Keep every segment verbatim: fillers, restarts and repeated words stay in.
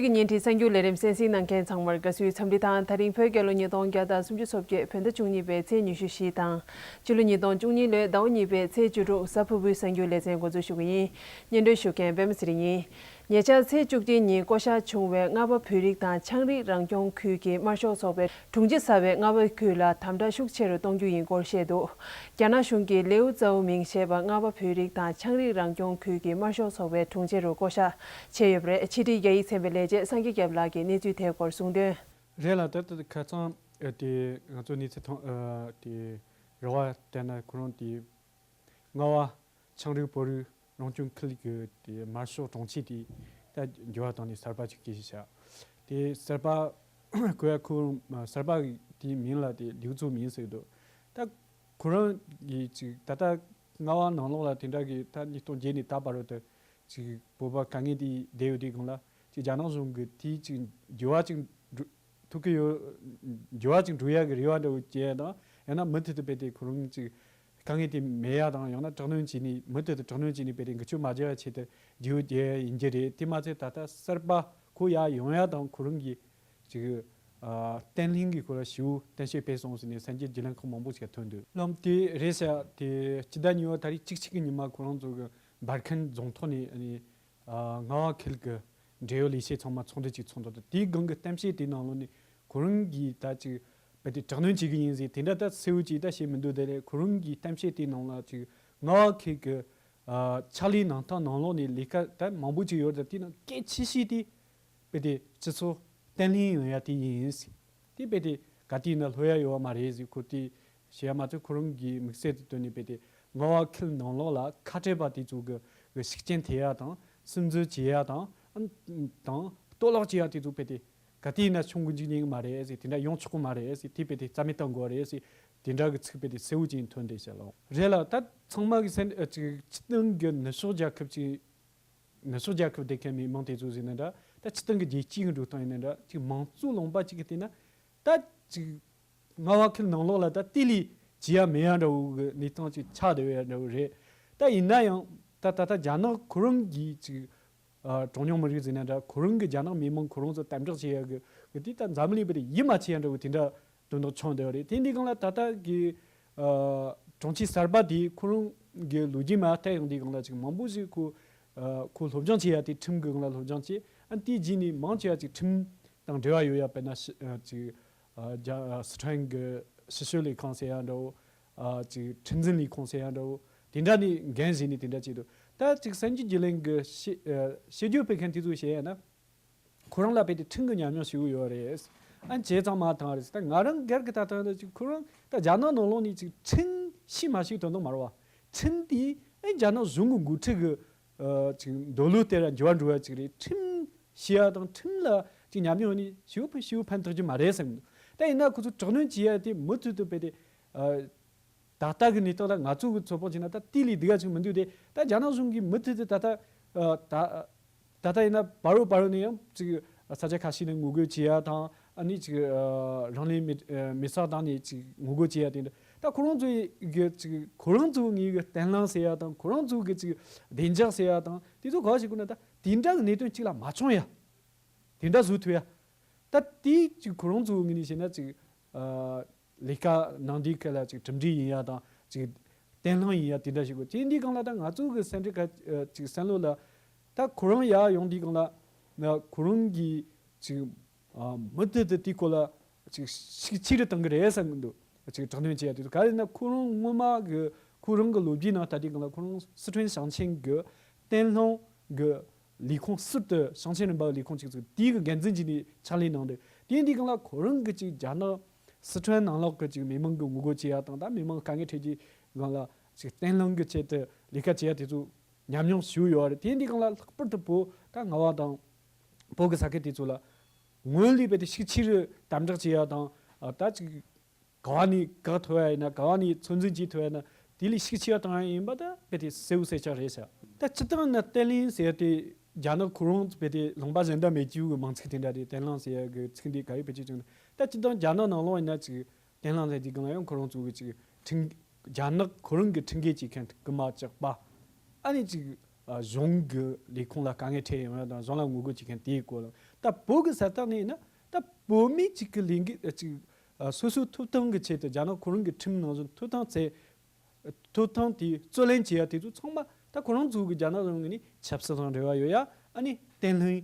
གི་བརྙན་འཕྲིན་གསར་འགྱུར་ལས་རིམ་གསན་གཟིགས་གནང་མཁན་ཚང་མར་དགའ་བསུའི་འཚམས་འདྲི་དང་། ད་རིང་བོད་རྒྱལ་ལོ་ཉིས་སྟོང་བརྒྱ་དང་སུམ་ཅུ་སོ་བརྒྱད་བོད་ཟླ་བཅུ་གཉིས་པའི་ཚེས་ཉི་ཤུ་བཞི་དང་། སྤྱི་ལོ་ཉིས་སྟོང་བཅུ་གཉིས་ལོའི་ཟླ་བ་གཉིས་པའི་ཚེས་བཅུ་དྲུག་གཟའ་ཕུར་བུའི་གསར་འགྱུར་ལེ་ཚན་འགོ་འཛུགས་ཞུ་གི་ཡིན། སྙན་སྒྲོན་ཞུ་མཁན་པད་མ་ཚེ་རིང་ཡིན། ཉེ་ཆར་ཚེས་བཅུ་གཅིག་ཉིན་བསྐོ་བཞག་བྱུང་བའི་རྔ་བ་བོད་རིགས་དང་ཆའང་རིགས་རང་སྐྱོང་ཁུལ་གྱི་དམར་ཤོག་ཚོགས་པའི་དྲུང་ཆེ་གསར་པས་རྔ་བ་ཁུལ་ལ་དམ་དྲག་ཤུགས་ཆེ་རུ་གཏོང་རྒྱུ་ཡིན་སྐོར་བཤད་འདུག་རྒྱ་ནག་གཞུང་གིས་ལེའུ་ཙའོ་མིང་ཞེས་པ་རྔ་བ་བོད་རིགས་དང་ཆའང་རིགས་རང་སྐྱོང་ཁུལ་གྱི་དམར་ཤོག་ཚོགས་པའི་དྲུང་ཆེ་རུ་བསྐོ་བཞག་བྱས་ཡོད་པ་རེད། ཕྱི་དྲིལ་རྒྱ་ཡིག་ཚན་པའི་ལས་བྱེད་སངས་རྒྱས་སྐྱབས་ལགས་ཀྱིས་གནས་ཚུལ་དེའི་སྐོར་གསུངས་དོན། རེད་ལ། ད་ལྟ་ཁ་སང་ཨ་དེ་ང་ཚོ་གནས་ཚུལ་ཐོན་ཨ་དེ་རེ་བ་བསྟན་ན་ཁོ་རང་དེ་རྔ་བ་ཆའང་རིགས་བོད་རིགས་རང་སྐྱོང་ཁུལ་གྱི་དེ་དམར་ཤོག་དྲུང་ཆེ་དེ་ད་འགྱུར་བ་བཏང་ནས་གསར་པ་ཅིག་སྐད་ཆ་བཤད། དེ་གསར་པ་ཁོ་ཡ་ཁོ་གསར་པ་དེའི་མིང་ལ་དེ་ལེའུ་ཙའོ་མིང་ཟེར་འདུག་ད་ཁོ་རང་གིས་ཅིག་ད་ལྟ་རྔ་བ་ནང་ལོགས་ལ་དེ་འདྲ་གི་ད་ཉིས་སྟོང་བརྒྱད་ནས་ད་བར་དུ་ཅིག་བོད་པ་དཀའ་ངལ་དེ་བསྡད་ཡོད་དུས་སྒང་ལ་ཅིག་རྒྱ་ནག་གཞུང་གིས་དེ་ཅིག་འགྱུར་བ་ཅིག་འགྲོ་ཐུབ་ཀྱི་ཡོད། འགྱུར་བ་ཅིག་འགྲོ་ཡག་གི་རེ་བ་འདྲ་བོ་བྱས་དང་། ཡང་ན་མུ་མཐུད་དུ་རྦད་དེ་ཁོ་རང་ཅིག་དཀའ་ངལ་དེ་མེད་ཡག་དང་། ཡང་ན་དྲག་གནོན་བྱས་ནས་མུ་མཐུད་དུ་དྲག་གནོན་བྱས་ནས་རྦད་དེ་འགུལ་སྐྱོད་མ་བྱེད་པའི་ཆེད་དུ་འགྱུར་བ་བྱས་ཡིན་གྱི་རེད། དེ་མ་ཚད་ད་ལྟ་གསར་པ་ཁོ་ཡར་ཡོང་ཡག་དང་ཁོ་རང་གི་ཅིག་ཨ་བརྟན་ལྷིང་གི་སྐོར་ལ་ཞེ་པོ་གཏམ་བཤད་སྤེལ་སོང་ཟེར་ནས་གསར་འགྱུར་བརྒྱུད་ལམ་ཁག་མང་པོ་ཞིག་ཐོན་འདུག་ལམ་དེ་རེད་ཤག་དེ་སྤྱི་ཟླ་གཉིས་པ་ཏ་རིག་གཅིག་གཅིག་གི་ཉི་མ་ཁོ་རང་ཚོ་གི་འབར་ཁན་རྫོང་ཐོག་ནས་ཨ་ནི་ཨ་རྔ་བ་ཁུལ་གྱི་འབྲེལ་ཡོད་ལས་བྱེད་ཚང་མ་ཚོགས་འདུ་ཅིག་ཚོགས་འདུག་དེའི་སྒང་གི་གཏམ་བཤད་དེའི་ནང་ལོགས་ནས་ཁོ་རང་གིས་ད་ཅིག་རྦད་དེ་དྲག་གནོན་བྱེད་ཀྱི་ཡིན་ཟེར་དེ་འདྲ་ད་གསལ་བོ་ཅིག་ད་བཤད་མི་འདུག་དེ་རེད། ཁོ་རང་གིས་གཏམ་བཤད་དེའི་ནང་ལ་ཅིག་རྔ་བ་ཁུལ་གྱི་ཨ་ཕྱག་ལས་གནང་སྟངས་ནང་ལོགས་ནས་ལས་ཀ་ད་མང་པོ་ཅིག་ཡོད་རེད། ད་དེའི་ནང་གལ་ཆེ་ཤོས་དེ་རྦད་དེ་སྤྱི་ཚོགས་བརྟན་ལྷིང་ཡོང་ཡ་དེ་ཡིན་ཟེར། དེ་རྦད་དེ་ག་དུས་ཡིན་ན་ལྷོད་ཡ་ཡོད་པ་མ་རེད་ཟེར། ཁོ་དེ་བཤད་ཡ་མ་ཚད་ཁོ་རང་གིས་དམིགས་བསལ་དུ་བཏོན་ནས་རྦད་དེ་རྔ་བ་ཁུལ་ནང་ལོགས་ལ་ཁ་བྲལ་པ་དེ་ཚོ་གི་གི་ཤུགས་རྐྱེན་ཐེབས་ཡ་དང་། སིམ་འཛུལ་བྱེད་ཡ་དང་། ཨ་དང་གཏོར་བརླག་བྱེད་ཡ་དེ་ཚོ་རྦད་དེ་ག་དུས་ཡིན་ན་བྱུང་དགོས་ཀྱི་ཡིན་གྱི་མ་རེད་ཟེར། དེ་འདྲ་ཡོང་ཆོག་གི་མ་རེད་ཟེར། དེ་རྦད་དེ་རྩ་མེད་གཏང་དགོས་རེད་ཟེར། དེ་འདྲ་གི་ཚིག་རྦད་དེ་གསལ་བོ་ཅིག་ཐོན་བསྡད་ཤག་ལགས། རེད་ལ། ད་ཚང་མ་གི་སེམས་ཨ་ཅིག་སྤྱི་བཏང་གི་ནུབ་ཕྱོགས་རྒྱལ་ཁབ་ཅིག་ནུབ་ཕྱོགས་རྒྱལ་ཁབ་དེ་གའི་མི་མང་དེ་ཚོ་ཟེར་ན་འདྲ། ད་སྤྱི་བཏང་གི་རྒྱལ་སྤྱིའི་འགྲོ་སྟངས་ཡིན་ན་འདྲ། ཅིག་མང་གཙོ་ལུང་པ་ཅིག་གི་སྟེང་ན་ད་ཅིག་རྔ་བ་ཁུལ་ནང་ལོགས་ལ་ད་ལྟི་ལི་བྱེད་ཡ་མེད་ཡ་འདྲ་བོ་གི་གནས་སྟངས་ཅིག་ཆགས་བསྡད་ཡ་འདྲ་བོ་རེད། ད་ཡིན་ན་ཡང་ད་ད་ལྟ་རྒྱ་ནག་ཁོ་རང་གིས་ཅིག་ཨ་གྲངས་ཉུང་མི་རིགས་ཟེར་ན་འདྲ། ཁོ་རང་གི་རྒྱ་ནག་མི་མང་ཁོ་རང་ཚོ་དམ་དྲག་བྱེད་ཡ་གི་གི་དེ་ད་འཛམ་གླིང་བར་ཡིད་མ་ཆེས་ཡ་འདྲ་བོ་དེ་འདྲ་དོན་དག་བྱུང་བསྡད་པ་རེད། དེ་འདི་སྒང་ལ་ད་ལྟ་གི་ཨ་དྲུང་ཆེ་གསར་པ་དེ་ཁོ་རང་གི་ལོ་རྒྱུས་མར་བལྟས་ཡོང་དུས་སྒང་ལ་ཅིག་མང་པོ་ཞིག་ཁོ་ཨ་ཁོ་སློབ་སྦྱོང་བྱེད་ཡ་དེ་ཁྲིམས་ཀྱི་སྒང་ལ་སློབ་སྦྱོང་བྱས། ཨ་དེའི་རྗེས་ནས་མང་ཆེ་བ་ཅིག་ཁྲིམས་དང་འབྲེལ་བ་ཡོད་ཡ། དཔེར་ན་ཤི་ཨ་ཅིག་ཨ་རྒྱ་ཨ་སི་ཁྲོན་གྱི་ཞི་གསོ་ལས་ཁང་ཟེར་ཡ་འདྲ་བོ། ཨ་ཅིག་ཁྲིམས་འཛིན་ལས་ཁུངས་ཟེར་ཡ་འདྲ་བོ། དེ་འདྲ་ནས་འགན་བཞེས་ནས་དེ་འདྲ་བྱས་འདུག་ད་ཅིག་གསར་འགྱུར་བརྒྱུད་ལམ་གྱི་ཤེས་ཨ་ཤེས་རྒྱུ་སྤེལ་མཁན་དེ་ཚོས་བཤད་ཡ་ན། ཁོ་རང་ལ་རྦད་དེ་ཁྲིམས་ཀྱི་ཉམས་མྱོང་ཞེ་པོ་ཡོད་རེད། ཨ་བྱས་ཙང་མ་ཐང་རེད། ད་ང་རང་སྒེར་གྱི་ལྟ་སྟངས་ལ་ཅིག་ཁོ་རང་ད་རྒྱ་ནག་ནང་ལོགས་ནས་ཅིག་ཁྲིམས་ཤེས་མ་ཤེས་དོན་དག་མ་རེད་བ། ཁྲིམས་དེ་ཨ་རྒྱ་ནག་གཞུང་གི་འགོ་ཁྲིད་ཀྱི་ཨ་ཅིག་འདོད་བློ་དེ་ལ་འགྱུར་བ་འགྲོ་བ་ཅིག་རེད། ཁྲིམས་ཤེས་ཡ་དང་ཁྲིམས་ལ་ཅིག་ཉམས་མྱོང་ནི་ཞེ་པོ་ཕན་ཞེ་པོ་ཕན་ཐོགས་ཀྱི་མ་རེད་བསམ་གྱི་འདུག་ད་ཡིན་ན་ཁོ་ཚོ་དྲག་གནོན་བྱེད་ཡ་དེ་མུ་མཐུད་དུ་རྦད་དེ་ཨ། ད་ལྟ་གི་གནས་སྟངས་ལ་ང་ཚོ་གི་ཚོད་དཔག་བྱས་ན་ད་ལྟི་ལི་འདི་ག་ཅིག་མི་འདུག་སྟེ། ད་རྒྱ་ནག་གཞུང་གིས་མུ་མཐུད་དུ་ད་ལྟ་ཨ་ད་ད་ལྟ་ཡིན་ན་བར་དུ་བར་དུ་ནས་ཡང་ཅིག་ས་ཆ་ཁ་ཤས་ནས་ངོ་རྒོལ་བྱེད་ཡ་དང་། ཨ་ནི་ཅིག་ཨ་རང་ལུས་མེ་ཨ་མེ་སྲེག་བཏང་ནས་ཅིག་ངོ་རྒོལ་བྱེད་ཡ་དེ་འདྲ། ད་ཁོ་རང་ཚོ་གི་ཅིག་ཁོ་རང་ཚོ་ངོས་ཀྱི་བརྟན་ལྷིང་ཟེར་ཡ་དང་། ཁོ་རང་ཚོ་གི་ཅིག་བདེ་འཇགས་ཟེར་ཡ་དང་། དེ་ཚོ་ག་བ་ཞིག་དགོས་ན་ད་དེ་འདྲ་གི་གནད་དོན་གཅིག་ལ་མ་བྱུང་ཡ། དེ་འདྲ་བཟོ་ཐུབ་ཡ། ད་དེ་ཅིག་ཁོ་རང་ཚོའི་ངོས་ནས་བཤད་ན་ཅིག་ཨ་ལས་ཀ་ནང་དེའི་ཁ་ལ་ཅིག་གྲུབ་འབྲས་ཡིན་ཡ་དང་། ཅིག་བརྟན་ལྷིང་ཡིན་ཡ་དེ་འདྲ་ཞིག་གོ། དེ་འདི་སྒང་ལ་ད་ང་ཚོ་གི་སེམས་ཁྲལ་ག་ཅིག་བསམ་བློ་ལ། ད་ཁོ་རང་ཡར་ཡོང་དུས་སྒང་ལ་ན་ཁོ་རང་གིས་ཅིག་ཨ་མུ་མཐུད་དུ་དེའི་སྐོར་ལ་ཅིག་ཤུགས་ཆེ་རུ་གཏང་གི་རེད་བསམ་གི་འདུག་ཅིག་དྲག་གནོན་བྱེད་ཡ་དེ་ཚོ་ག་རེ་ན། ཁོ་རང་སྔོན་མ་གི་ཁོ་རང་གི་ལོ་རྒྱུས་ནང་ལྟ་དུས་སྒང་ལ་ཁོ་རང་སི་ཁྲོན་ཞིང་ཆེན་གི་བརྟན་ལྷིང་གི་ལས་ཁུངས་ཟུར་དུ་ཞིང་ཆེན་རིམ་པ་གི་ལས་ཁུངས་ཅིག་བཙུགས། དེའི་གི་འགན་འཛིན་བྱས་ནས་ཕྱག་ལས་གནང་འདུག་དེ་འདི་སྒང་ལ་ཁོ་རང་གི་ཅིག་རྒྱ་ནག་སི་ཁྲོན་ནང་ལོགས་གི་ཅིག་མི་མང་གི་ངོ་རྒོལ་བྱེད་ཡ་དང་། ད་མི་མང་དཀའ་ངལ་འཕྲད་ཀྱི་སྒང་ལ་ཅིག་བརྟན་ལྷིང་གི་ཆེད་དུ་ལས་ཀ་བྱེད་ཡ་དེ་ཚོ་ཉམས་མྱོང་ཞེ་པོ་ཡོད་རེད། དེ་འདི་སྒང་ལ་ལྷག་པར་དུ་བོད་ད་རྔ་བ་དང་བོད་གི་ས་ཁུལ་དེ་ཚོ་ལ་སྔོན་ལས་རྦད་དེ་ཤུགས་ཆེ་རུ་དམ་དྲག་བྱེད་ཡ་དང་། ཨ་ད་ཅིག་ག་བ་ནས་བཀག་ཐུབ་ཡ་ཡིན་ན། ག་བ་ནས་ཚོད་འཛིན་བྱེད་ཐུབ་ཡ་ཡིན་ན། དེ་ལས་ཤུགས་ཆེ་བ་བཏང་ཡ་ཡིན་པ་ད་རྦད་དེ་གསལ་པོ་གསལ་ཆགས་རེད་ཤག་ད་སྤྱིར་བཏང་ན་བརྟན་ལྷིང་ཟེར་ཡ་དེ་རྒྱ་ནག་ཁོ་རང་རྦད་དེ་ལུང་པ་གཞན་དང་མི་གཅིག་པའི་མིང་ཚིག་དེ་འདྲ་རེད། བརྟན་ལྷིང་ཟེར་ཡ་གི་ཚིག་འདི་ག་ཡོད་པའི་ཅིག་བྱུང་ན། ད་སྤྱིར་བཏང་རྒྱ་ནག་ནང་ལོགས་ཡིན་ན་ཅིག་བརྟན་ལྷིང་ཟེར་དུས་སྒང་ལ་ཡང་ཁོ་རང་ཚོ་གི་ཅིག་ཁྲིམས་རྒྱ་ནག་ཁོ་རང་གི་ཁྲིམས་འགལ་བྱེད་མཁན་རྐུ་མ་ཇག་པ། ཨ་ནི་ཅིག་ཨ་གཞུང་གི་ལས་ཁུངས་ལ་དཀའ་ངལ་འཕྲད་ཡོང་ཡ་དང་། གཞུང་ལ་ངོ་རྒོལ་བྱེད་མཁན་དེའི་སྐོར་ལ། ད་བོད་ཀྱི་ས་ཐག་ནས་ཡིན་ན་ད་བོད་མི་གཅིག་གི་ལས་འགུལ་གཅིག་སོ་སོའི་ཐོབ་ཐང་གི་ཆེད་དུ་རྒྱ་ནག་ཁོ་རང་གི་ཁྲིམས་ནང་བཞིན་ཐོབ་ཐང་བཙལ། ཐོབ་ཐང་དེ་རྩོད་ལེན་བྱེད་ཡ་དེ་ཚོ་ཚང་མ་ད་ཁོ་རང་ཚོ་གི་རྒྱ་ནག་གཞུང་གི་ནི་ཆབ་སྲིད་དང་འབྲེལ་བ་ཡོད་ཡ། ཨ་ནི་བརྟན་ལྷིང་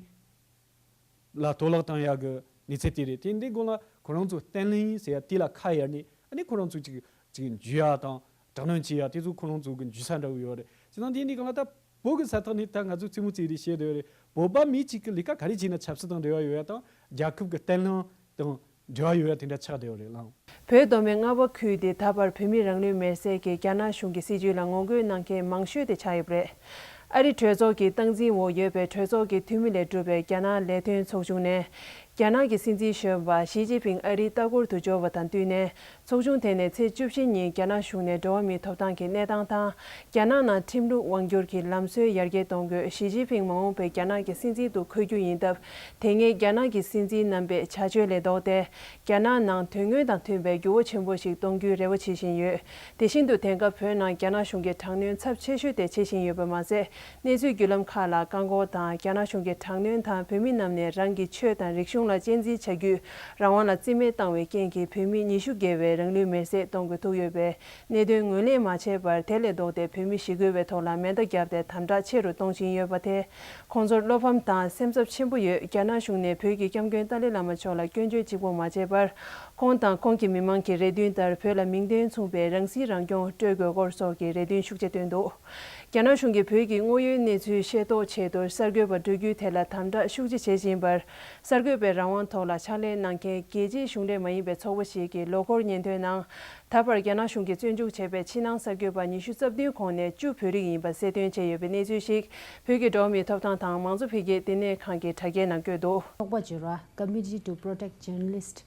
ལ་གཏོར་བརླག་བཏང་ཡ་གི་གནས་ཚུལ་དེ་རེད། དེ་འདི་སྒང་ལ་ཁོ་རང་ཚོ་བརྟན་ལྷིང་ཟེར་ཡ་དེ་ལ་ཁ་གཡར་ནས་ཨ་ནི་ཁོ་རང་ཚོ་ཅིག་ཅིག་འཇུ་ཡ་དང་དྲག་གནོན་བྱེད་ཡ་དེ་ཚོ་ཁོ་རང་ཚོ་གི་འཇུ་ས་འདྲ་བོ་ཡོད་རེད། བྱས་ཙང་དེ་འདི་སྒང་ལ་ད་བོད་ཀྱི་ས་ཐག་ནས་ད་ང་ཚོ་རྩེད་མོ་རྩེ་རེས་བྱེད་བསྡད་ཡོད་རེད། བོད་པ་མི་གཅིག་གི་ལས་ཀ་ག་རེ་བྱས་ན་ཆབ་སྲིད་དང་འབྲེལ་བ་ཡོད་ཡ་དང་རྒྱལ་ཁབ་ཀྱི་བརྟན་ལྷིང་དང་འབྲེལ་བ་ཡོད་ཡ་དེ་འདྲ་ཆགས་བསྡད་ཡོད་རེད་ལགས། བོད་མདོ་སྨད་རྔ་བ་ཁུལ་དེ་ད་བར་བོད་མི་རང་ལུས་མེར་སྲེག་གིས་རྒྱ་ནག་གཞུང་གི་སྲིད་བྱུས་ལ་ངོ་རྒོལ་གནང་མཁན་མང་ཤོས་དེ་ཆགས་ཡོད་པ་རེད། ཨ་རི་གྲོས་ཚོགས་ཀྱི་སྟངས་འཛིན་འོག་ཡོད་པའི་གྲོས་ཚོགས་ཀྱི་འཐུས་མི་ལས་གྲུབ་པའི་རྒྱ་ནག་ལས་དོན་ཚོགས་ཆུང་ནས། རྒྱ་ནག་གི་སྲིད་འཛིན་གཞོན་པ་ཞི་ཅིན་ཕིང་ཨ་རིའི་ལྟ་སྐོར་དུ་འབྱོར་བ་དང་བསྟུན་ནས། ཚོགས་ཆུང་དེ་ནས་ཚེས་བཅུ་བཞི་ཉིན་རྒྱ་ནག་གཞུང་ནས་འགྲོ་བ་མིའི་ཐོབ་ཐང་གི་གནས་སྟངས་དང་། རྒྱ་ནག་ནང་ཁྲིམས་ལུགས་དབང་སྒྱུར་གྱི་ལམ་སྲོལ་ཡར་རྒྱས་གཏོང་དགོས། ཞི་ཅིན་ཕིང་མ་འོངས་པའི་རྒྱ་ནག་གི་སྲིད་འཛིན་དུ་འཁོད་རྒྱུ་ཡིན་སྟབས། དེ་སྔའི་རྒྱ་ནག་གི་སྲིད་འཛིན་རྣམ་པའི་བྱ་སྤྱོད་ལས་ལྡོག་སྟེ། རྒྱ་ནག་ནང་དོན་དངོས་དང་མཐུན་པའི་འགྱུར་བ་ཆེན་པོ་ཞིག་གཏོང་རྒྱུའི་རེ་བ་བྱེད་བཞིན་ཡོད། དེ་བཞིན་དུ་དེང་སྐབས་བོད་ནང་རྒྱ་ནག་གཞུང་གི་དྲག་གནོན་ཚབས་ཆེ་ཤོས་དེ་བྱེད་བཞིན་ཡོད་པ་མ་ཟད། གནས་ཚུལ་བརྒྱུད་ལམ་ཁག་ལ་བཀག་འགོག་དང་། རྒྱ་ནག་གཞུང་གི་དྲག་གནོན་དང་། བོད་མི་རྣམས་ནས་རང་གི་ཆོས་དང་རིག་གཞུང་ལ་གཅེས་འཛིན་བྱ་རྒྱུའི་རང་དབང་ལ་རྩིས་མེད་བཏང་བའི་རྐྱེན་གྱིས། བོད་མི་ཉི་ཤུ་བརྒལ་བས་རང་ལུས་མེར་སྲེག་གཏོང་དགོས་ཐུག་ཡོད་པའི་གནད་དོན་ངོས་ལེན་མ་བྱས་པར། དེ་ལས་ལྡོག་སྟེ་བོད་མི་ཞི་རྒོལ་བའི་ཐོག་ལ་མེ་མདའ་བརྒྱབ་སྟེ་དམ་དྲག་ཆེ་རུ་གཏོང་བཞིན་ཡོད་པ་དེས། ཁོང་ཚོར་བློ་ཕམ་དང་སེམས་འཚབ་ཆེན་པོ་ཡོད། རྒྱ་ནག་གཞུང་ནས་བོད་ཀྱི་སྐྱབས་མགོན་ཏཱ་ལའི་བླ་མ་མཆོག་ལ་སྐྱོན་བརྗོད་གཅིག་པོ་མ་བྱས་པར། ཁོང་དང་ཁོང་གི་མི་མང་གི་རེ་འདུན་ལྟར་བོད་ལ་མིང་དོན་མཚུངས་པའི་རང་སྲིད་རང་སྐྱོང་སྤྲོད་དགོས་སྐོར་སོགས་ཀྱི་རེ་འདུན་ཤུགས་ཆེ་བཏོན་འདུག། རྒྱ་ནག་གཞུང་གིས་བོད་ཀྱི་དངོས་ཡོད་གནས་ཚུལ་ཤེས་རྟོགས་ཆེད་དུ་གསར་འགོད་པ་འགྲོ་རྒྱུའི་ཐད་ལ་དམ་དྲག་ཤུགས་ཆེ་བྱེད་བཞིན་པར། གསར་འགོད་པའི་རང་དབང་ཐོག་ལ་ཕྱག་ལས་གནང་མཁན་རྒྱལ་སྤྱིའི་གཞུང་འབྲེལ་མ་ཡིན་པའི་ཚོགས་པ་ཞིག་གིས་ལོ་འཁོར་ཉིན་ཐོའི་ནང་། ད་བར་རྒྱ་ནག་གཞུང་གིས་བཙོན་འཇུག་བྱས་པའི་ཕྱི་ནང་གསར་འགོད་པ་ཉི་ཤུ་རྩ་བདུན་ཁོངས་ནས་བཅུ་བོད་རིགས་ཡིན་པ་གསལ་སྟོན་བྱས་ཡོད་པའི་གནས་ཚུལ་ཞིག་བོད་ཀྱི་འགྲོ་བ་མིའི་ཐོབ་ཐང་དང་མང་གཙོ་འཕེལ་རྒྱས་ལྟེ་གནས་ཁང་གི་དྲ་རྒྱའི་ནང་བཀོད་འདུག། ཚོགས་པ་བརྗོད་ར། Committee to Protect Journalist།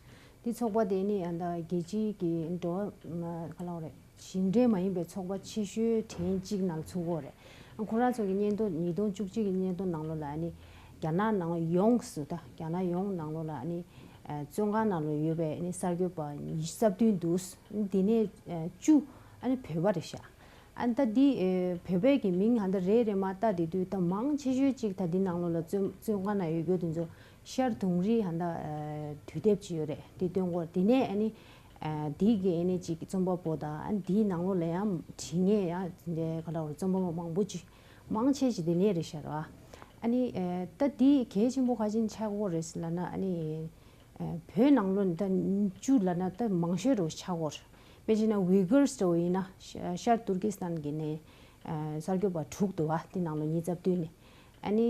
འདི་ཚོགས་པ་དེ་ནི་ཨ་ད་རྒྱལ་སྤྱིའི་གི་འགྲོ་བ་ག་ལ་བ་རེད། གཞུང་འབྲེལ་མ་ཡིན་པའི་ཚོགས་པ་ཆེ་ཤོས་གྲས་གཅིག་ནང་ཚུད་ཡོད་རེད། ཁོ་རང་ཚོ་གི་སྙན་ཐོ་ཉིས་སྟོང་བཅུ་གཅིག་གི་སྙན་ཐོ་ནང་ལོགས་ལ་ནི་རྒྱ་ནག་ནང་ཡོངས་སུ་ད་རྒྱ་ནག་ཡོངས་ནང་ལོགས་ལ་ནི་བཙོན་ཁང་ནང་ལོགས་ཡོད་པའི་ནི་གསར་འགོད་པ་ཉི་ཤུ་རྩ་བདུན་འདུག། དེ་ནས་བཅུ་ཨ་ནི་བོད་པ་རེད་ཤག། ཨ་ནི་ད་འདི་བོད་པའི་གི་མིང་ཨ་ད་རེ་རེ་མ་བལྟ་དེ་དུས་ད་མང་ཆེ་ཤོས་ཅིག་ད་འདི་ནང་ལོགས་ལ་བཙོན་བཙོན་ཁང་ནང་ཡོད་རྒྱུ་དེ་ཚོ་ཤར་དུང་རི་ཧན་ད་དུས་དེབ་ཅིག་ཡོད་རེད། དེ་སྟོན་སྐོར་དེ་ནས་ཨ་ནི་དེའི་གི་ཨ་ནི་ཅིག་རྩོམ་པ་པོ་དང་ཨ་ནི་དེའི་ནང་ལོགས་ལ་ཡང་བྲིས་མཁན་ཡང་དེ་འདྲའི་ག་ལ་བར་རྩོམ་པ་པོ་མང་པོ་ཅིག་མང་ཆེ་ཅིག་དེ་ནས་རེད་ཤག་ར། ཨ་ནི་ད་དེ་གལ་ཆེན་པོ་ག་ཅིག་ཆགས་ཀྱི་ཡོད་རེད་ལབ་ན་ཨ་ནི་བོད་ནང་ལོགས་ནས་ད་བཅུ་ལབ་ན་ད་མང་ཤོས་རུ་ཆགས་ཀྱི་ཡོད་རེད། དཔེ་བྱས་ན་ཝི་གར་སི་འདྲ་བོ་ཡིན་ན་ཤར་ཏུར་ཀི་སི་ཐན་གི་ནས་གསར་འགོད་པ་དྲུག་འདུག་བ། དེ་ནང་ལོགས་ཉིས་རྩ་བདུན་ནས་ཨ་ནི།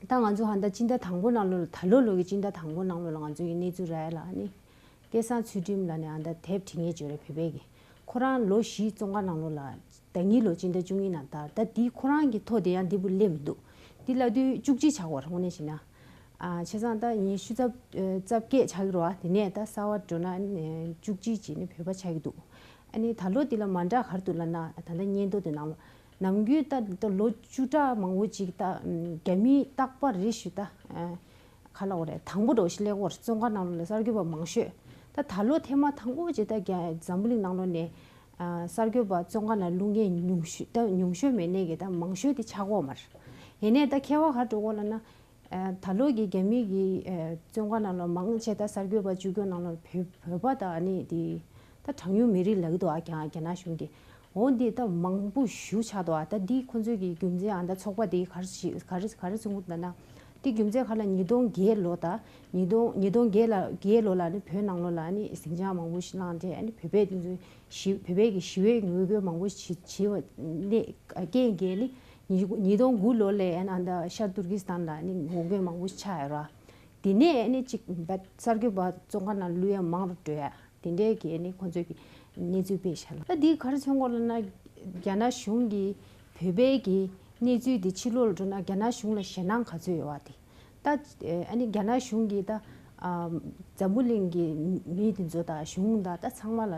ད་ང་ཚོ་ཧ་ད་སྤྱི་ཟླ་དང་པོ་ནང་ལོགས་ལ་ད་ལོ་ལོ་གི་སྤྱི་ཟླ་དང་པོ་ནང་ལོགས་ལ་ང་ཚོ་ཡི་གནས་ཚུལ་རག་ཡ་ལ་ཨ་ནི། སྐལ་བཟང་ཚུལ་ཁྲིམས་ལ་ནི་ཨ་ད་དེབ་བྲིས་མཁན་ཅིག་ཡོད་རེད་བོད་པའི་གི། ཁོ་རང་ལོ་བཞི་བཙོན་ཁང་ནང་ལོགས་ལ་ཟླ་ཉིན་ལོ་སྤྱི་ཟླ་བཅུ་གཉིས་ནང་ད་ད་འདི་ཁོ་རང་གི་ཐོ་དེ་ཡང་འདི་བུ་སླེབས་མི་འདུག། འདི་ལབ་དུས་བཅུ་གཅིག་ཆགས་ཀྱི་ཡོད་རེད་དངོས་གནས་བྱས་ན། ཨ་བྱས་ཙང་ད་ཉི་ཤུ་རྩ་རྩ་བརྒྱད་ཆགས་ཀྱི་རེད་བ། དེ་ནས་ད་གསར་པ་འགྲོ་ན་ཨ་ནི་བཅུ་གཅིག་ཅིག་ནི་བོད་པ་ཆགས་ཀྱི་འདུག། ཨ་ནི་ད་ལོ་འདི་ལ་མ་འདྲ་ག་རེ་འདུག་ལབ་ན་ད་ལྟ་སྙན་ཐོ་དེ་ནང་ལོགས། ནམ་རྒྱུན་ད་ད་ལོ་བཅུ་ཕྲག་མང་པོ་ཅིག་ད་རྒྱ་མི་རྟག་པར་རེ་ཞིག་ད་ག་ལ་འོ་རེད། དང་པོ་འགྲོ་ཞིག་སླེབས་ཀྱི་ཡོད་རེད། བཙོན་ཁང་ནང་ལོགས་ལ་གསར་འགོད་པ་མང་ཤོས། ད་ད་ལོ་ཐེངས་མ་དང་པོ་ཅིག་ད་རྒྱ་འཛམ་བུ་གླིང་ནང་ལོགས་ནས་གསར་འགོད་པ་བཙོན་ཁང་ནང་བླུག་མཁན་ཉུང་ཤོས་ད་ཉུང་ཤོས་མེད་ནས་གི་ད་མང་ཤོས་དེ་ཆགས་ཀྱི་ཡོད་མ་རེད། ཡིན་ནའི་ད་ཁྱད་པར་ག་རེ་འགྲོ་གི་ཡོད་ལབ་ན། ད་ལོ་གི་རྒྱ་མི་གི་བཙོན་ཁང་ནང་ལོགས་མང་ཆེ་ད་གསར་འགོད་པ་བཅུག་རྒྱུ་ནང་ལོགས་བོད་བོད་པ་དང་ཨ་ནི་དེ་ད་གྲངས་ཉུང་མི་རིགས་ལབ་ཀྱི་འདུག་ཨ། རྒྱ་རྒྱ་ནག་གཞུང་གིས། འོ་འདི་ད་མང་པོ་ཞེ་པོ་ཆགས་འདུག་ཨ། ད་འདི་ཁོ་ཚོས་ཀྱི་རྒྱུ་མཚན་ཨ་ད་ཚོགས་པ་དེ་ག་རེ་ཞིག་ག་རེ་ག་རེ་གསུང་གི་འདུག་ན། འདི་རྒྱུ་མཚན་ག་ལ་ཉིས་སྟོང་བརྒྱད་ལོ་ད་ཉིས་སྟོང་ཉིས་སྟོང་བརྒྱད་ལ་བརྒྱད་ལོ་ལ་ནི་བོད་ནང་ལོགས་ལ་ནི་ཟིང་ཆ་མང་པོ་ཞིག་བསླངས་ཏེ་ཨ་ནི་བོད་པའི་དེ་ཚོ་ཞི་བོད་པའི་གི་ཞི་བའི་ངོ་རྒོལ་མང་པོ་ཞིག་བྱས་བྱས་པ་ནས་རྐྱེན་གྱིས་ནི་ཉིས་ཉིས་སྟོང་དགུ་ལོ་ལ་ཨ་ནི་ཨ་ད་ཤར་ཏུར་ཀི་སི་ཐན་ལ་ནི་ངོ་རྒོལ་མང་པོ་ཞིག་ཆགས་ཡོད་ར། དེ་ནས་ཨ་ནི་གཅིག་བད་གསར་འགོད་པ་བཙོན་ཁང་ནང་བླུག་ཡ་མང་རུ་འགྲོ་ཡ། དེ་འདྲའི་གི་ཨ་ནི་ཁོང་ཚོས་ཀྱི་གནས་ཚུལ་སྤེལ་བཞག་ལ། ད་འདི་ག་རེ་མཚོན་གྱི་ཡོད་ལབ་ན། རྒྱ་ནག་གཞུང་གིས་བོད་པའི་གི་གནས་ཚུལ་འདི་ཕྱི་ལོགས་ལ་འགྲོ་ན་རྒྱ་ནག་གཞུང་ལ་ཞེད་སྣང་ག་ཚོད་ཡོད་པ་དེ། ད་ཨ་ནི་རྒྱ་ནག་གཞུང་གིས་ད་ཨ་འཛམ་བུ་གླིང་གི་མི་དེ་ཚོ་དང་གཞུང་དང་ད་ཚང་མ་ལ་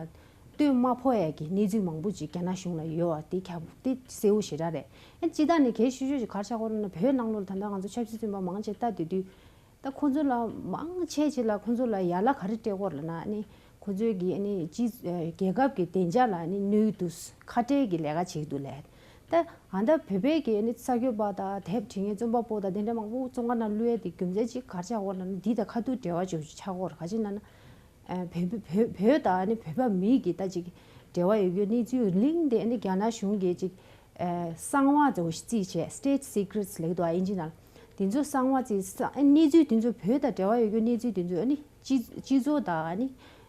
སྟོན་མ་ཕོད་ཡ་གི་གནས་ཚུལ་མང་པོ་ཅིག་རྒྱ་ནག་གཞུང་ལ་ཡོད་པ་དེ་ཁྱབ་དེ་གསལ་པོ་ཞེ་དྲག་རེད། ཨ་སྤྱིར་བཏང་ནས་གལ་ཆེ་ཤོས་ཅིག་ག་རེ་ཆགས་ཀྱི་ཡོད་ལབ་ན། བོད་ནང་ལོགས་ལ་ད་ལྟ་ང་ཚོ་ཆབ་སྲིད་བཙོན་པ་མང་ཆེ་ལྟ་སྡོད་དུས། ད་ཁོ་ཚོ་ལ་མང་ཆེ་ཆེ་ལ་ཁོ་ཚོ་ལ་ཡ་ལ་ག་རེ་སྤྲད་ཀྱི་ཡོད་ལབ་ན། ཨ་ནི་ཁོ་ཚོའི་གི་ཨ་ནི་སྤྱི་རྒྱལ་ཁབ་ཀྱི་བདེ་འཇགས་ལ་ཨ་ནི་གནོད་ཀྱི་འདུག། ཁ་བྲལ་གྱི་ལས་ཀ་བྱེད་ཀྱི་འདུག་ལབ། ད་ཨ་ད་བོད་པའི་གི་ནི་གསར་འགོད་པ་དང་དེབ་བྲིས་མཁན་རྩོམ་པ་པོ་དང་དེ་འདྲ་མང་པོ་བཙོན་ཁང་ནང་བླུགས་ཡས་དེ་རྒྱུ་མཚན་ཅིག་ག་རེ་ཆགས་ཀྱི་ཡོད་ལབ་ན། འདི་དང་ཁ་ཐུག་འབྲེལ་བ་ཅིག་ཆགས་ཀྱི་ཡོད་རེད། ག་ཅི་ལབ་ན། ཨ་བོད་བོད་བོད་དང་ནི་བོད་པ་མི་གི་ད་ཅིག་འབྲེལ་བ་ཡོད་རྒྱུ་གནས་ཚུལ་གླེང་དེ་ནི་རྒྱ་ནག་གཞུང་གིས་ཅིག་ཨ་གསང་བ་ཟེར་བ་ཞིག་རྩིས་བྱས། State Secrets ལབ་ཀྱི་འདུག་ཨ་ཨིན་ཇི་ནང་། དེ་ཚོ་གསང་བ་རྩིས། ཨ་གནས་ཚུལ་དེ་ཚོ་བོད་དང་འབྲེལ་བ་ཡོད་རྒྱུ་གནས་ཚུལ་དེ་ཚོ་ཨ་ནི་སྤྱི་སྤྱི་ཚོགས་དང་ཨ་ནི་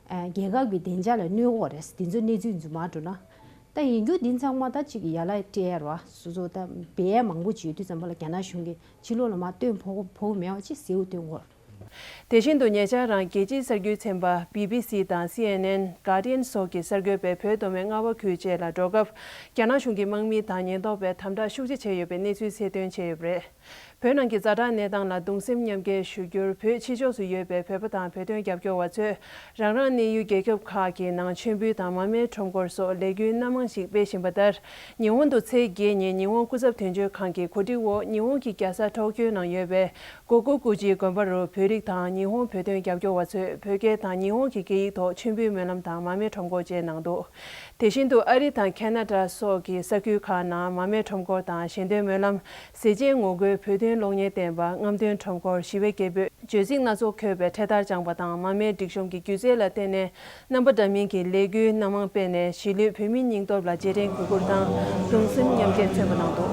ཨ་རྒྱལ་ཁབ་ཀྱི་བདེ་འཇགས་ལ་གནོད་ཀྱི་ཡོད་རེད། དེ་ཚོ་གནས་ཚུལ་དེ་ཚོ་མར་འགྲོ་ན། ད་ཡིན་རྒྱུ་འདི་ཚང་མ་ད་ཅིག་ཡར་ལ་སྤྲད་ཡ་རེད་བ། སོ་སོ་ད་འབད་ཡ་མང་པོ་ཅིག་ཡོད་དུས་ཙམ་པ་ལ་རྒྱ་ནག་གཞུང་གིས་ཕྱི་ལོགས་ལ་མར་སྟོན་ཕོད་ཕོད་མེད་པ་ཅིག་གསལ་པོ་སྟོན་དགོས། དེ་བཞིན་དུ་ཉེ་ཆར་རང་རྒྱལ་སྤྱིའི་གསར་འགྱུར་ཚན་པ་བི་བི་སི་དང་སི་ཨེན་ཨེན། Guardian སོགས་ཀྱི་གསར་འགོད་པས་བོད་མདོ་སྨད་རྔ་བ་ཁུལ་བཅས་ལ་འགྲོ་སྐབས། རྒྱ་ནག་གཞུང་གིས་དམག་མི་དང་ཉེན་རྟོག་པས་དམ་དྲག་ཤུགས་ཆེ་བྱས་ཡོད་པའི་གནས་ཚུལ་གསལ་སྟོན་བྱས་ཡོད་པ་རེད། བོད་ནང་གི་ཛ་དྲག་གནས་སྟངས་ལ་གདུང་སེམས་མཉམ་སྐྱེད་ཞུ་རྒྱུར། བོད་ཕྱི་ཕྱོགས་སུ་ཡོད་པའི་བོད་པ་དང་བོད་དོན་རྒྱབ་སྐྱོར་བ་ཚོས་རང་རང་གནས་ཡུལ་རྒྱལ་ཁབ་ཁག་གི་ནང་མཆོད་འབུལ་དང་མར་མེའི་ཁྲོམ་སྐོར་སོགས་ལས་འགུལ་སྣ་མང་ཞིག་སྤེལ་བཞིན་པ་ལྟར། ཉི་ཧོང་དུ་ཚེས་བརྒྱད་ཉིན་ཉི་ཧོང་སྐུ་ཚབ་དོན་གཅོད་ཁང་གི་གོ་སྒྲིག་འོག་ཉི་ཧོང་གི་རྒྱལ་ས་ཊོ་ཀྱོ་ནང་ཡོད་པའི་གོ་ཀུ་ཀུ་ཅི་དགོན་པ་རུ་བོད་རིགས་དང་ཉི་ཧོང་བོད་དོན་རྒྱབ་སྐྱོར་བ་ཚོས་བོད་སྐད་དང་ཉི་ཧོང་གི་སྐད་ཡིག་ཐོག་མཆོད་འབུལ་སྨོན་ལམ་དང་མར་མེའི་ཁྲོམ་སྐོར་བཅས་གནང་འདུག་དེ་བཞིན་དུ་ཨ་རི་དང་ཁེ་ན་ཌ་སོགས་ཀྱི་ས་ཁུལ་ཁག་ནང་མར་མེའི་ཁྲོམ་སྐོར་དང་ཞལ་འདོན་སྨོན་ལམ། ཟས་བཅད་ངོ་རྒོལ་བོད་དོན་གློག་བརྙན་བསྟན་པ། རྔམ་སྟོན་ཁྲོམ་སྐོར། ཞི་བའི་སྐད་འབོད། བརྗོད་ཚིག་སྣ་ཚོགས་འཁོད་པའི་འཕྲེད་དར་དཔྱངས་པ་དང་མར་མེའི་སྒྲིག་གཤོམ་གྱི་སྒྱུ་རྩལ་ལ་བརྟེན་ནས་རྣམ་པ་འདྲ་མིན་གྱི་ལས་འགུལ་སྣ་མང་སྤེལ་ནས་གཞིས་ལུས་བོད་མིའི་སྙིང་སྟོབས་ལ་རྗེས་དྲན་གུས་བཀུར་དང་གདུང་སེམས་མཉམ་སྐྱེད་མཚོན་པ་གནང་འདུག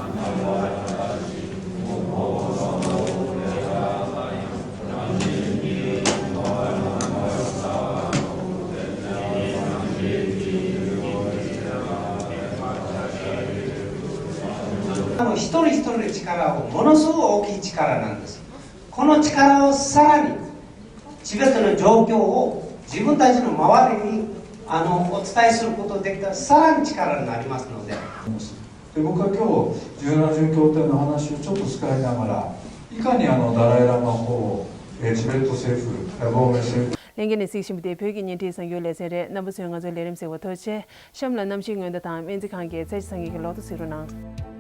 あの一人一人の力をものすごく大きい力なんです。この力をさらに全ての状況を自分たちの周りにあのお伝えすることができたらさらに力になりますので。で僕は今日十七巡協定の話をちょっと使いながらいかにあのダライ・ラマ法を、えー、チベット政府、えー、亡命政府 ལྷན་རྒྱས་ནས་གཟིགས་བཞིན་པ་དེ་བོད་ཀྱི་བརྙན་འཕྲིན་གསར་འགྱུར་ལེ་ཚན་རེད། རྣམ་པ་ཚོས་ང་ཚོའི་ལས་རིམ་གཟིགས་པར་ཐུགས་རྗེ་ཆེ། གཤམ་ལ་གནམ་གཤིས་སྔོན་བརྡ་དང་སྨན་རྩིས་ཁང་གི་ཚེས་བཅུ་སང་ཉིན་གྱི་ལོ་ཐོ་གཟིགས་རོགས་གནང་།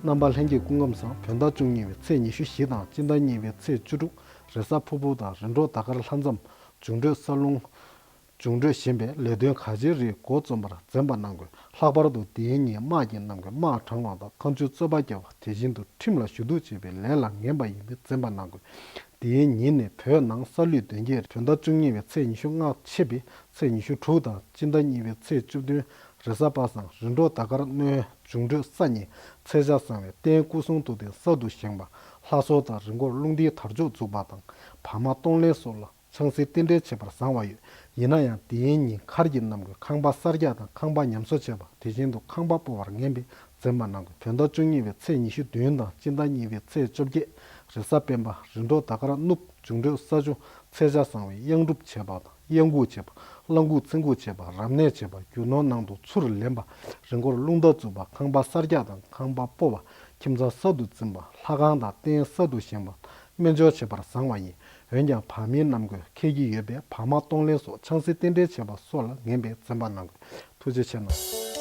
རྣམ་པ་ལྷན་རྒྱས་སྐུ་ཁམས་བཟང་། བོད་ཟླ་བཅུ་གཉིས་པའི་ཚེས་ཉི་ཤུ་བཞི་དང་སྤྱི་ཟླ་གཉིས་པའི་ཚེས་བཅུ་དྲུག་རེས་གཟའ་ཕུར་བུ་དང་རིམ་གྲོ་ཟླ་སྐར་ལྷ་མཚམས་འབྱུང་འཕྲོད་ས་རླུང་འབྱུང་འཕྲོད་བཞིན་པས་ལས་དོན་ག་ཅིའི་རིགས་འགོ་རྩོམ་པར་འཛེམ་པ་གནང་དགོས། ལྷག་པར་དུ་དེའི་ཉིན་དམག་གི་རྣམ་ཀུན་དམག་དྲངས་པ་དང་མཁའ་སྤྱོད་རྩོད་པ་བརྒྱབ་པ། དེ་བཞིན་དུ་ཁྲིམས་ལ་ཞུ་གཏུག་བྱེད་པའི་ལས་ལ་ངན་པ་ཡིན་པས་འཛེམ་པ་གནང་དགོས། དེའི་ཉིན་ནི་བོད་ནང་ས་ལུད་གདོན་བགེགས་བོད་ཟླ་བཅུ་གཉིས་པའི་ཚེས་ཉི་ཤུ་ལྔ་ཕྱེད་པའི་ཚེས་ཉི་ཤུ་དྲུག་དང་སྤྱི་ཟླ་གཉིས་པའི་ཚེས་བཅུ་བདུན་རེས་གཟའ་པ་སངས་རིམ་གྲོ་ཟླ་སྐར་སྣོན་འབྱུང་འཕྲོད་ས་ཉིན་ཚེས་ཆ་བཟང་བའི་རྟེན་སྐུ་གསུང་ཐུགས་རྟེན་གསར་དུ་བཞེངས་པ། ལྷ་གསོལ་དང་རི་མགོར་རླུང་རྟའི་དར་ལྕོག་འཛུགས་པ་དང་བར་མ་གཏོང་ལེན་སོགས་ལ་ཆང་སའི་རྟེན་འབྲེལ་བྱེད་པར་བཟང་བ་ཡོད། ཡིན་ན་ཡང་དེའི་ཉིན་མཁར་གྱི་རྣམ་ཀུན་ཁང་པ་གསར་རྒྱག་དང་ཁང་པ་ཉམས་གསོ་བྱེད་པ། དེ་བཞིན་དུ་ཁང་པ་སྤོ་བར་ངན་པས་འཛེམ་པ་གནང་དགོས། བོད་ཟླ་བཅུ་གཉིས་པའི་ཚེས་ཉི་ཤུ་བདུན་དང་སྤྱི་ཟླ་གཉིས་པའི་ཚེས་བཅོ་བརྒྱད་རེས་གཟའ་སྤེན་པ་རིམ་གྲོ་ཟླ་སྐར་སྣུབས་འབྱུང་འཕྲོད་ས་ཆུ་ཚེས་ཆ་བཟང་བའི་གཡང་སྒྲུབ་བྱེད་པ་དང་གཡང་འགུགས་བྱེད་པ། བླ་འགུགས་ཚེ་འགུགས་བྱེད་པ། རབ་གནས་བྱེད་པ། རྒྱུ་ནོར་ནང་དུ་ཚུར་ལེན་པ། རི་མགོར་རླུང་རྟ་འཛུགས་པ། ཁང་པ་གསར་རྒྱག་དང་ཁང་པ་སྤོ་བ། ཁྱིམ་ཚང་གསར་དུ་འཛིན་པ། ལྷ་ཁང་དང་རྟེན་གསར་དུ་བཞེངས་པ། སྨན་སྦྱོར་བྱེད་པར་བཟང་བ་ཡིན། འོན་ཀྱང་བར་མའི་རྣམ་ཀུན་ཁེལ་གྱི་ཡོད་པས་བར་མ་གཏོང་ལེན་སོགས་ཆང་སའི་རྟེན་འབྲེལ་བྱེད་པ་སོགས་ལ་ངན་པས་འཛེམ་པ་གནང་དགོས། ཐུགས་རྗེ་ཆེ་གནང་།